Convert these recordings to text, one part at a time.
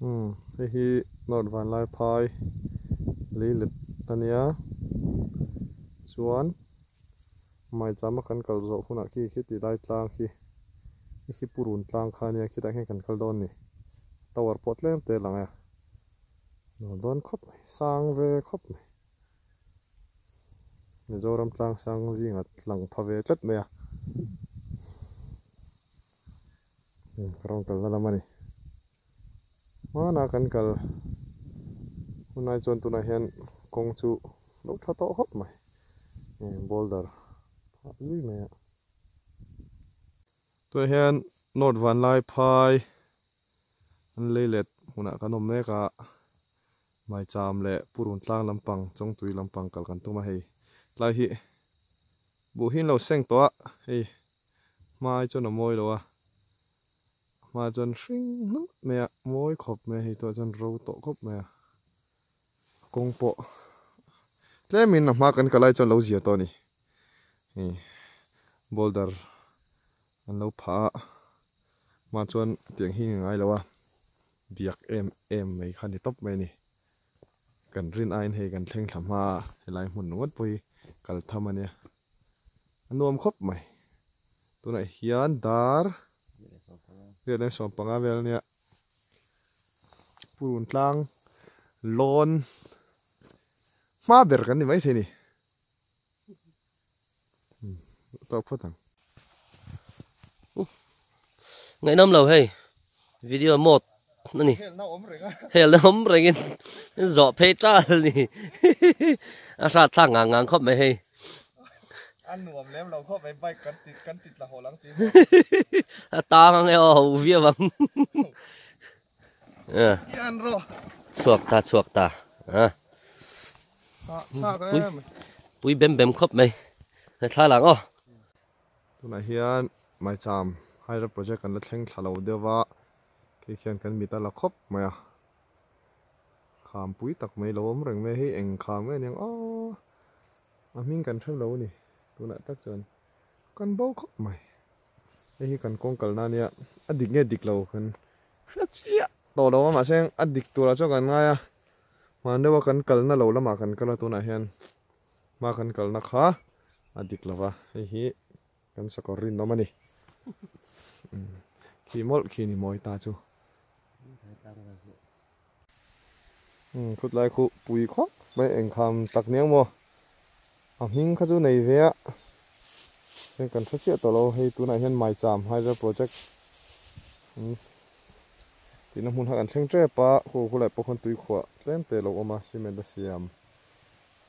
Umm hei hi North Vanlaiphai leilet a nia chuan Maichama kan kal zawh hunah khi khi ti lai tlang khi hei khi Purun tlang kha a nia khitah khian kan kal dawn a ni tower pawh tlem te a lang a nuam dawn khawp mai sang ve khawp mai. Mizoram tlang sang zinga lang pha ve tlat mai a ka rawn kalna lam a ni hmanah kan kal hunlai chuan tunah hian kawng chu lo tha tawh khawp mai boulder phah zui mai a tunah hian north vanlai phai an lei let hmunah kan awm mek a. Maicham leh Purun tlang lampang Chawngtui lampang kal kan tum a hei. Tlai hi buh hi an lo seng tawh a, hei hmai chuan a mawi lo a, hma chuan hring hnulh mai a, mawi khawp mai a hei tawh chuan ro tawh khawp mai a, kawng pawh tlemin a hma kan kal lai chuan lo zia tawh a ni, hei boulder an lo phah a, hma chuan tiang hi a ngai lo a. Diak em em mai kha ni tawp mai a ni. Kan rin aiin hei kan thleng thla hma a, helai hmun ringawt pawh hi kal tham a nia. A nuam khawp mai. Tunah hian dar riat leh sawmpanga vel a nia. Purun tlang lawn hma ber kan ni maithei a ni. Tawk phawt ang. Ngaihnawm lo hei video mode ani hel na awm reng in zawh phei tal ni a hrat thlak ngang ngang khawp mai hei a nuam lem lo khawp mai bike kan ti kan ti tla haw lang ti a tang ang e aw ho viau ang chhuak ta chhuak ta a pui pui bem bem khawp mai he thla lang aw tunah hian maicham hydro project kan la thleng thla lo deuh va khi khian kan mit a la khawp mai a kham pui tak mai lo awm reng mai hei eng kham nge aniang aw a hming kan hrem lo a ni tunah tak chuan kan bo khawp mai. Hei hi kan kawng kalna ania a dik nge dik lo kan hre chiah tawh lo a mahse a dik turah chuan kan ngai a hman deuha kan kalna lo lamah kan kal a tunah hian hma kan kalna kha a dik lo va hei hi kan sakawr rinawm a ni khi mawlh khi ni mawi ta chu khutlai khu pui khawp mai engkham tak nia maw. A hming kha chu nei ve a, heng kan hre chiah tawh lo, hei tunah hian Maicham Hydro Project tihna hmun kha kan thleng tep a, khu khulai pawh khawn tui khuah tlem te lo awm a, cement a siam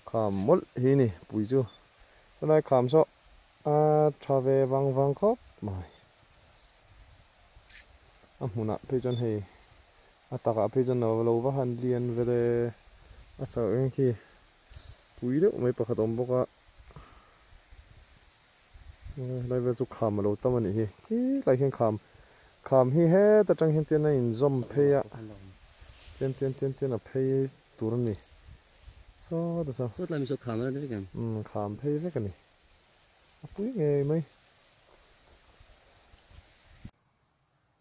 kham mawlh hi ni pui chu, chulai kham saw a tha ve vang vang khawp mai, a hmunah phei chuan hei a takah phei chuan lo va han lian ve le a chauh eng khi. Pui deuh mai pakhat a awm bawk a helai vel chu kham a lo tam a nih hi khilai khian kham kham hi heta tang hian tian a inzawm phei a tian tian tian tian a phei tur a ni sawta saw sawtlai mi saw kham a ni vek em umm kham phei vek a ni a pui ngei mai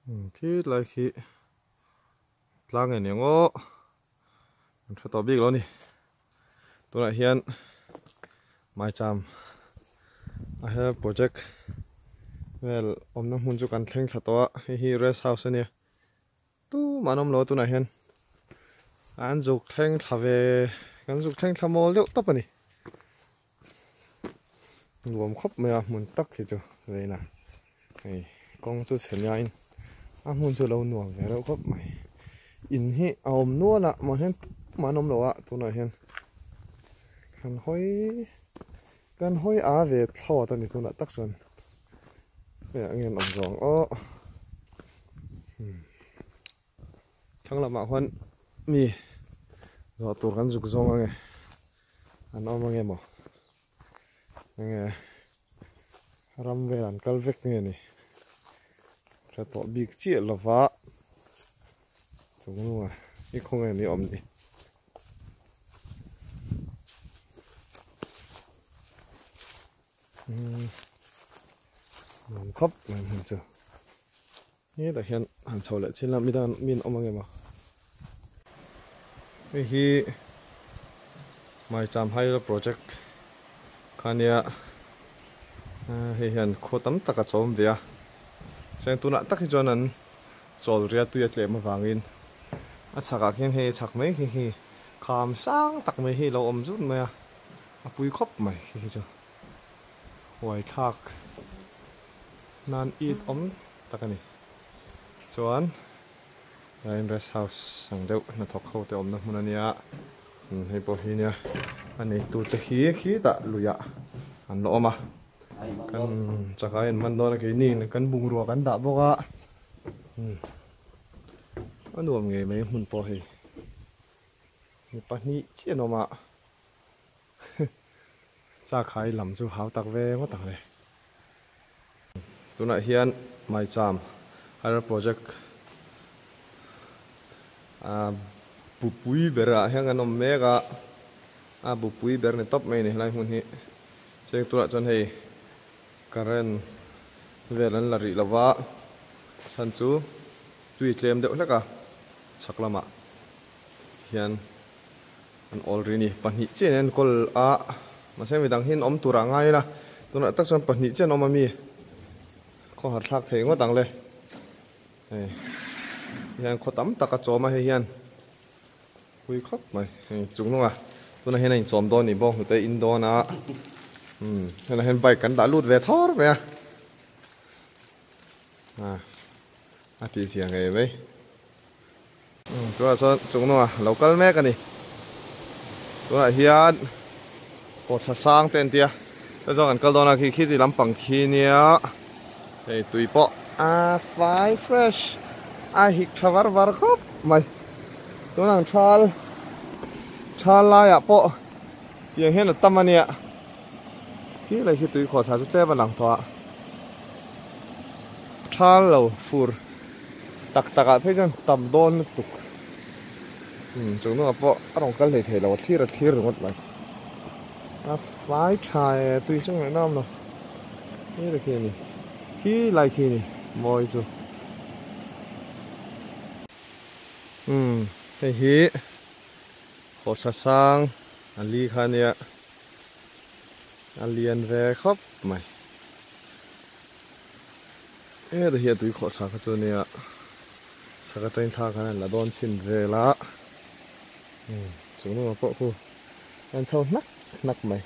umm khilai khi tlang nge niang aw. An tha tawh bik lo a ni. Tunah hian Maicham a hel project vel awmna hmun chu kan thleng thla tawh a, hei hi rest house a nia. Tumah an awm lo a tunah hian an zuk thleng thla ve kan zuk thleng thla mawl deuh tawp a ni. Nuam khawp mai a hmun tak hi chu veina hei kawng chu chhe niain a hmun chu lo nuam ve reuh khawp mai in hi a awm nual a mah hian tumah an awm lo a tunah hian kan hawi kan hawi a ve thlawt a ni tunah tak chuan hei ah nge an awm zawng aw thlang lamah khuan mi zawh tur kan zuk zawng ange. An awm ange maw? Enge ram vel an kal vek nge ni? Hre tawh bik chiah lova chung hnungah i khaw nge ni awm ni? Umm nuam khawp mai hmun chu. Hetah hian han chho leh chin la midang min awm ange maw? Hei hi Maicham Hydro Project kha nia hei hian khaw tam tak a chawm ve a chuan tunah tak hi chuan an chawl ria tui a tlem avangin a chhakah khian hei a chhak mai khi khi kham sang tak mai hi a lo awm zut mai a a pui khawp mai khi khi chu huai thlak nan it awm tak a ni chuan. Rain rest house ang deuh hnathawk ho te awmna hmun a nia hei pawh hi nia a neitu te hi khitah luiah an la awm a kan chakai an man dawn a keini kan bungrua kan dah bawk a a nuam ngei mai hmun pawh hei mi pahnih chiah an awm a chakai lam chu hau tak ve ngawt ang le. Tunah hian Maicham Hydro Project a bupui berah hian kan awm mek a, a bupui ber ni tawp mai a ni helai hmun hi. Cheng turah chuan hei current vel an la rih lo va, chhan chu tui tlem deuh hlek a chhak lamah hian An awl ri ni. Pahnih chiah in an enkawl a, mahse midang hi an awm tur ah ngai ila, tunah tak chuan pahnih chiah an awm a mi khawhar thlak thei ngawt ang le. Hei hian khaw tam tak a chawm a hei hian pui khawp mai hei chung hnung a tunah hian a inchawm dawn nih bawk hnute in dawn a umm helaiah hian bike kan dah lut ve thawr mai a ah a tihzia ngei mai. Tunah chuan chung hnungah lo kal mek a ni. Tunah hian kawthla sang te an ti a, te chuan kan kal dawn a khi khi ti lampang khi nia hei tui pawh a fai fresh a hik tha var var khawp mai. Tunah ang thal thal laiah pawh tiang hian a tam a nia khi leh khi tui khawhthla chu tlem a lang tawh a thal lo fur. Tak tak ah phei chuan tam dawn lutuk umm chung hnungah pawh a rawn kal hlei thei lo a thlir a thlir ringawt mai a fai tha e tui chu ngaihna awm lo he ta khi a ni khi lai khi a ni mawi chu umm hei hi khawhthla sang a li kha a nia a lian ve khawp mai. Heta hi a tui khawh tha kha chu ania chhak atangin thla khan an la dawn chhin vel a chung hnungah pawh khu an chho hnak hnak mai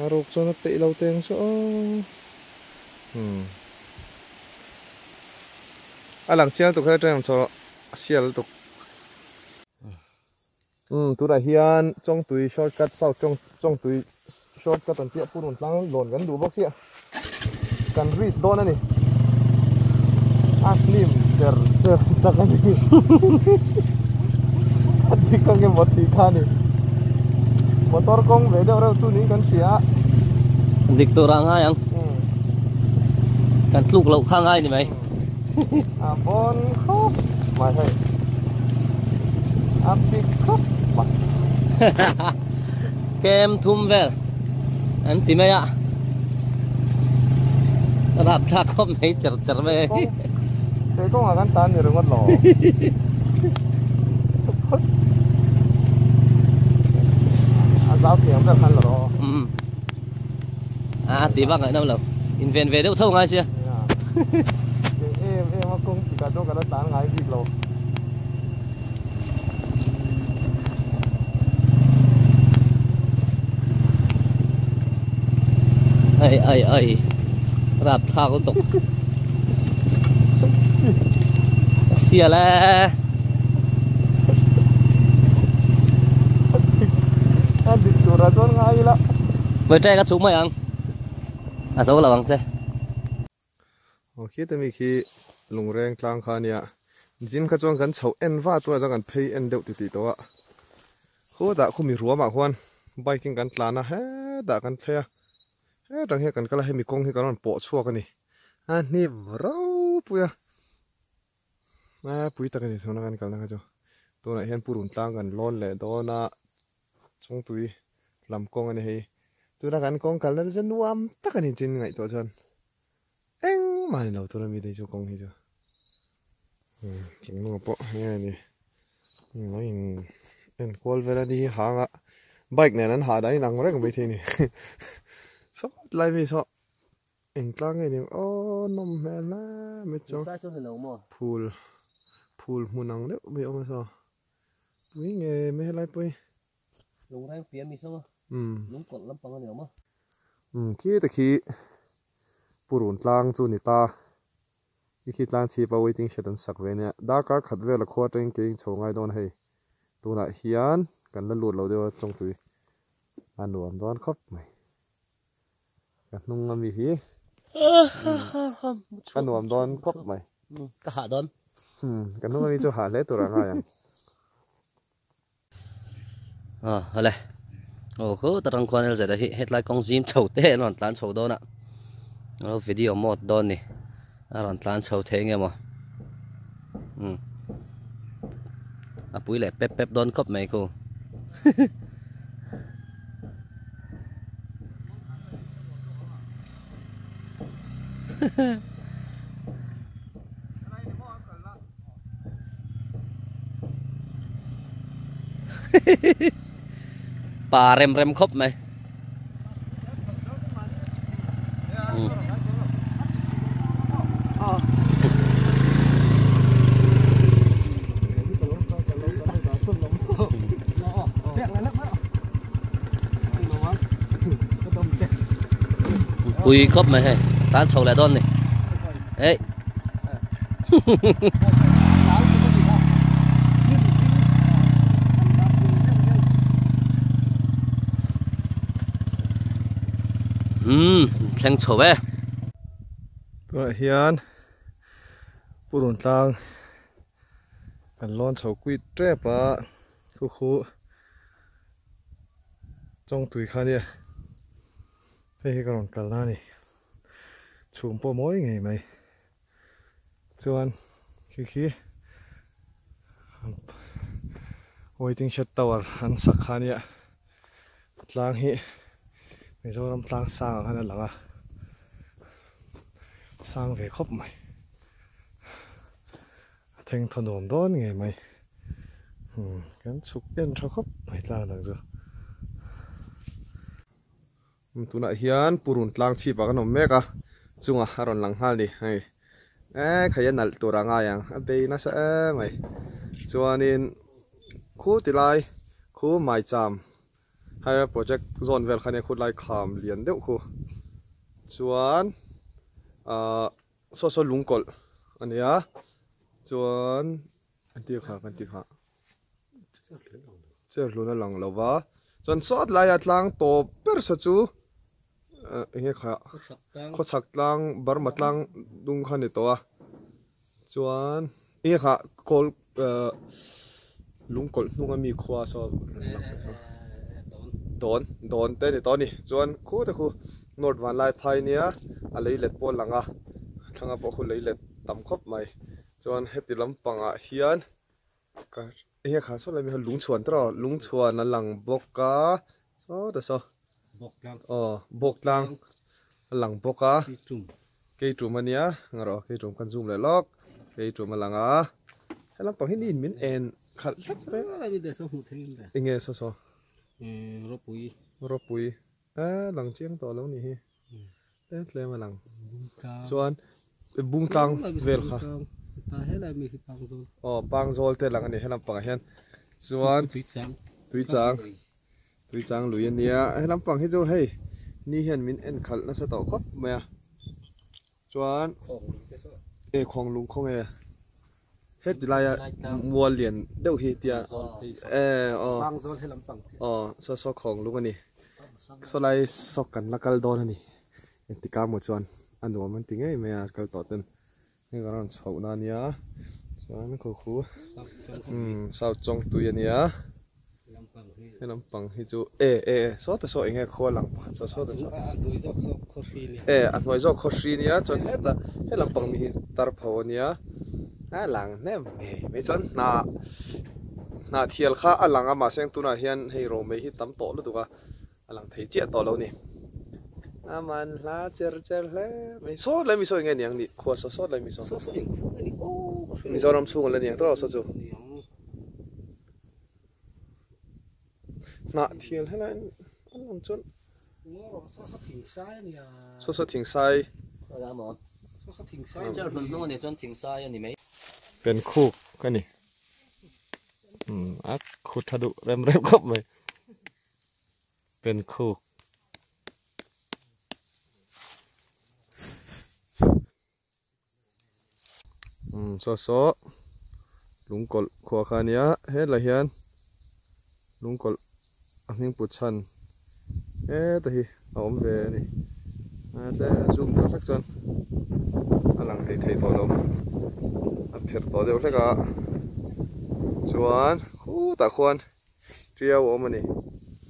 a ruk chuan a peih lo teng chu aw a lang chiang tuk heta atangin chho a sial lutuk. Umm tunah hian Chawngtui shortcut South Chawng Chawngtui shortcut an tih a Purun tlang lawn kan duh bawk chiah kan risk dawn a ni a hlim cher cher tak a ni a dik ang emaw tih kha a ni motor kawng ve deuh reuh chu niin kan hria a. Dik tur ah ngai ang kan tluk loh kha ngai ni mai. A bawn khawp mai hei a pik khawp mai. Kem thum vel an ti mai a rap thlak khawp mai cher cher mai hei. He kawngah kan tan ni ringawt lo. A zau thiam ber khan lo rawh. A ti bak ngaih lo in ven ve deuh tho ngai sia. Em em a kawng tikah chuan ka la tlan ngai bik lo. Ai ai ai rap thlak lutuk. Sial e. A dik tur a chuan ngai ila. Vawi ṭai ka chhuk mai ang. A zo lo ang che. Aw khi te mi khi lungreng tlang kha ania zin kha chuan kan chhoh en va tunah chuan kan phei en deuh titih tawh a khutah khumi ruamah khuan bike in kan tlan a hetah kan thlei a hetang hian kan kal a hemi kawng hi kan rawn pawh chhuak a ni a hnim ropui a a pui tak a ni tuna kan kalna kha chu tunah hian purun tlang kan lawn leh dawn a chawngtui lam kawng a ni hei tuna kan kawng kalna te chu nuam tak a ni chin ngaihtuah chuan engmah a ni lo tuna mite chu kawng hi chu chung hnungah pawh heng a ni. En kual vel a ni hi hang a bike nen an hah dah in ang reng mai thei a ni saw lai mi saw eng tlang nge ni ang aw nawm hmel hle mai chuan phul phul hmun ang deuh mai a awm a saw pui nge mai helai pawh hi. Lungreng pian mi saw a lungkawlh lampang a ni awm a. Umm khi te khi purun tlang chu ni ta. I khi tlang chhip a waiting shed an sak ve nia. Darkar khat vel a khua atangin keing chho ngai dawn hei. Tunah hian kan la lut lo deuh a chawngtui a nuam dawn khawp mai. Ka hnung ami hi a nuam dawn khawp mai. Ka hah dawn. Ka hnung ami chu hah hle tur a ngai ang. A hale aw khu ta tang khuan lz a hi hetlai kawng zim chho te an rawn tlan chho dawn a lo video mode dawn ni a rawn tlan chho thei nge maw um a pui leh pep pep dawn khawp mai khu Pa rem rem khawp mai. Pui khawp mai hei tan chho leh dawn ni. Ei. Umm thleng chho e. Tunah hian purun tlang kan lawn chho kuit tep a khu khu chawngtui kha nia hei hi ka rawn kalna a ni chhum pawh mawi ngei mai. Chuan khi khi waiting shed tower an sak kha ania tlang hi Mizoram tlang sang ang khan a lang a sang ve khawp mai a theng thaw nuam dawn ngei mai umm kan chhuk en tha khawp mai tlang dang chu. Tunah hian purun tlang chhip ah kan awm mek a, chungah a rawn lang nghal ni hei eh khai a nalh tur a ngai ang a bei nasa em mai chuanin khu ti lai khu maicham higher project zawn vel kha nia khu lai kham lian deuh khu chuan ahh saw saw lungkawlh a nia chuan an tih kha kan tih kha. Chair hlun a lang lo va, chuan sawt laia tlang tawp ber sa chu eng nge kha khawchhak tlang Burma tlang dung kha a ni tawh a, chuan eng nge kha kawl lungkawlh hnung ami khua saw dawn dawn te a ni tawh a ni, chuan khu te khu North Vanlaiphai nia a lei let pawh a lang a, thlang a pawh khu lei let tam khawp mai, chuan heti lampangah hian. Ka enge kha saw lai mi kha lungchhuan tawh lungchhuan a lang bawk a saw ta saw aw bawk tlang a lang bawk a keitum ania ngarawh keitum kan zoom leh lawk keitum a lang a helam pang hi niin min en khalh tlat mai enge saw saw ropui ropui a lang chiang tawh lo ni hi tlem tlem a lang chuan bung tlang vel kha aw pangzawl te lang a ni helam pangah hian chuan tuichang tuichang lui a nia helam pang hi chu hei ni hian min en khalh nasa tawh khawp mai a chuan e khawng lung khaw nge heti laia mual lian deuh hi tia e aw aw saw saw khawng lung a ni saw lai saw kan la kal dawn a ni engtik ah maw chuan a nuam an ti ngei mai a kal tawh ten hei kan rawn chhoh na ania chuan khaw khu umm south chawngtui ania he lampang hi chu e e e saw ta saw eng nge khua lang pakhat saw saw ta saw e a hnuai zawk khaw hri ania chuan heta he lampang mi hi tar pho ania a lang hnem ngei mai chuan hna hna thial kha a lang a mahse tunah hian hei romei hi tam tawh lutuk a. A lang thei chiah tawh lo ni. A man hla cher cher hle mai. Sawt lai mi saw eng nge niang ni? Khua saw sawt lai mi saw. Saw saw eng khua nge ni aw ka hre lo. Mizoram chhung a la niang tawh lo saw chu. Niang. Hnah thial helai an awm chuan saw saw thing sai pen khuk a ni a khu tha duh rem rem khawp mai pen khuk. Saw saw lungkawlh khua kha a nia hetlai hian lungkawlh a hming put chhan heta hi a awm ve a ni tle zoom deuh hlek chuan a lang thei thei tawh lo a pherh tawh deuh hlek a chuan khutah khuan tiau a awm a ni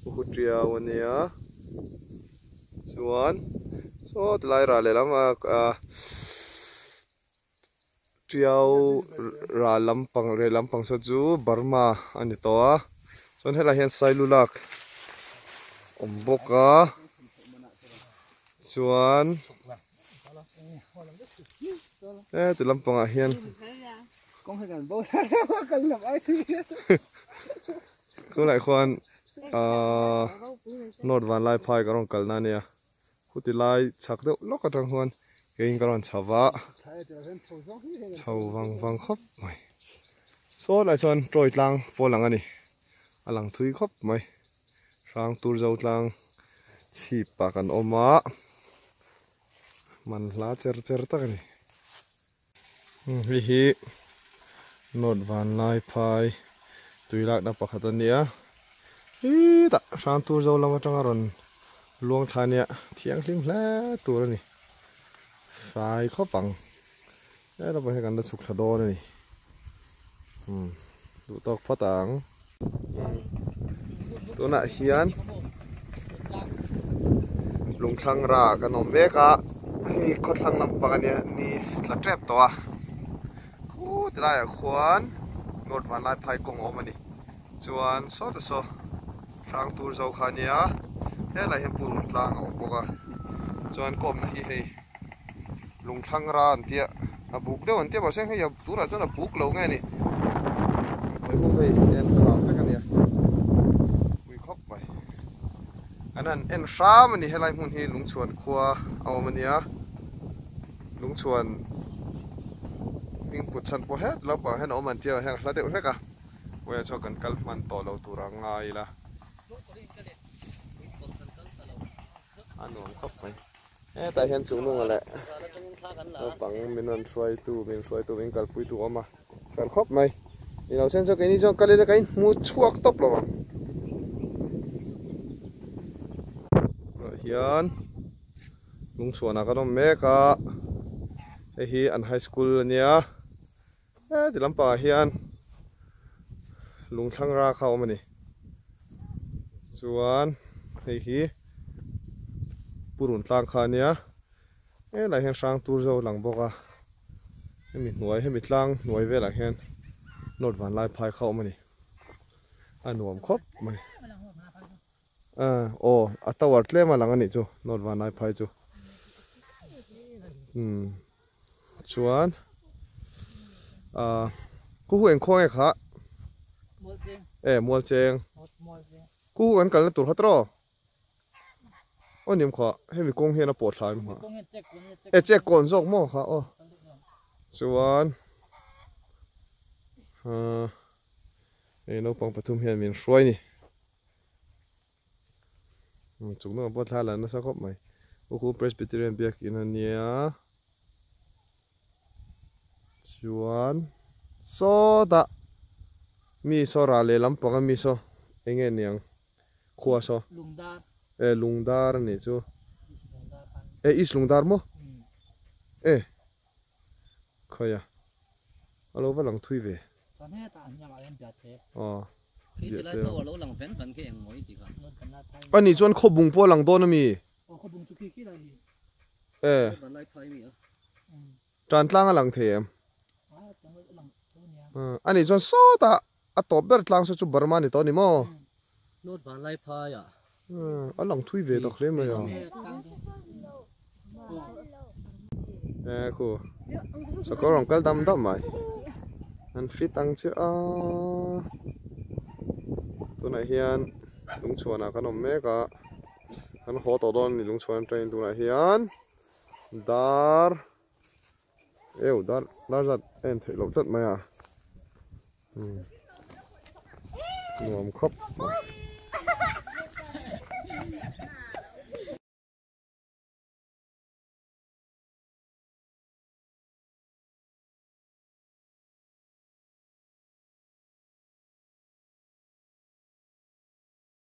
uhu tiau a nia chuan saw tilai rah lehlam ah Tiau ral lampang reh lampang saw chu Burma a ni tawh a chuan helaiah hian Sailulak awm bawk a chuan heti lampangah hian tunah khuan ahh North Vanlaiphai ka rawn kalna a nia. Khuti lai chhak deuh lawk atang chuan keiin ka rawn chho va, chho vang vang khawp mai. Saw lai chuan tawi tlang pawh a lang a ni, a lang thui khawp mai. Hrang tur zo tlang chhip ah kan awm a, man hla cher cher tak a ni. Hei hi North Vanlaiphai tui lakna pakhat a nia hetah Hrangtur zo lam atanga rawn luang thla ania thianghlim hle tur a ni fai khawp ang helai pawh hian kan la chhuk thla dawn a ni umm duh tawk phawt ang tunah hian lungthlang ra kan awm mek a hei khawthlang lampang ania ni tla tep tawh a khu ti laiah khuan North Vanlaiphai kawng a awm a ni chuan sawta saw hrang tur zo kha ania helaiah hian purun tlang a awm bawk a chuan kawmna hi hei lungthlang ra an tia a buk deuh an tia mahse hei a tunah chuan a buk lo nge ni hei hei en khar vek a nia pui khawp mai an han en hram a ni helai hmun hi lungchhuan khua a awm a nia lungchhuan hming put chhan pawh het lampang hian a awm an tia heng hla deuh hlek a kawia chuan kan kal hman tawh lo tur a ngai ila a nuam khawp mai. Hetah hian chung nunga leh naupang min rawn hruaitu min hruaitu min kalpuitu a awm a fel khawp mai ni lo sen chu keini chuan kal ila ka inhmu chhuak tawp lo ang tunah hian lungchhuanah kan awm mek a hei hi an high school a nia heti lampangah hian lungthlang ra kha a awm a ni chuan hei hi purun tlang kha a nia helaiah hian hrang tur zo a lang bawk a hemi hnuai hemi tlang hnuai velah hian North Vanlaiphai kha a awm a ni a nuam khawp mai aw a tower tlem a lang a nih chu North Vanlaiphai chu umm chuan ah khuhu eng khuang nge kha e mualcheng khuhu kan kalna tur kha tawh aw niam kha hemi kawng hian a pawh thlai maw e check kawn zawk maw kha aw chuan ah hei naupang pathum hian min hruai ni. Chung dangah pawh thla a la nasa khawp mai. Ukhu Presbyterian biakin a nia. Chuan sawtah mi saw rah leh lampang a mi saw eng nge niang khua saw. Lungdar. E lungdar a nih chu. E East Lungdar maw? E Khawi a, a lo va lang thui ve. Chuan hetah an hniamah hian biate. Aw, Khi biate. tilai tower lo lang ven ven khi eng maw i ti kha. A nih chuan khawbung pawh a lang dawn a mi? Aw khawbung chu khi khi lai hi. E. Van lai phai mi a. Tan tlang a lang thei em? A tang a lang tho nia. A nih chuan sawtah a tawp ber tlang saw chu Burma ni tawh a ni maw? North van lai phai ah. A lang thui ve tak hle mai a. E khu sakawr rawn kal dam dam mai an fit ang chiah a tunah hian. Lungchhuanah kan awm mek a, kan haw tawh dawn a ni Lungchhuan atangin tunah hian dar eu dar dar zat a en theih loh tlat mai a umm nuam khawp mai.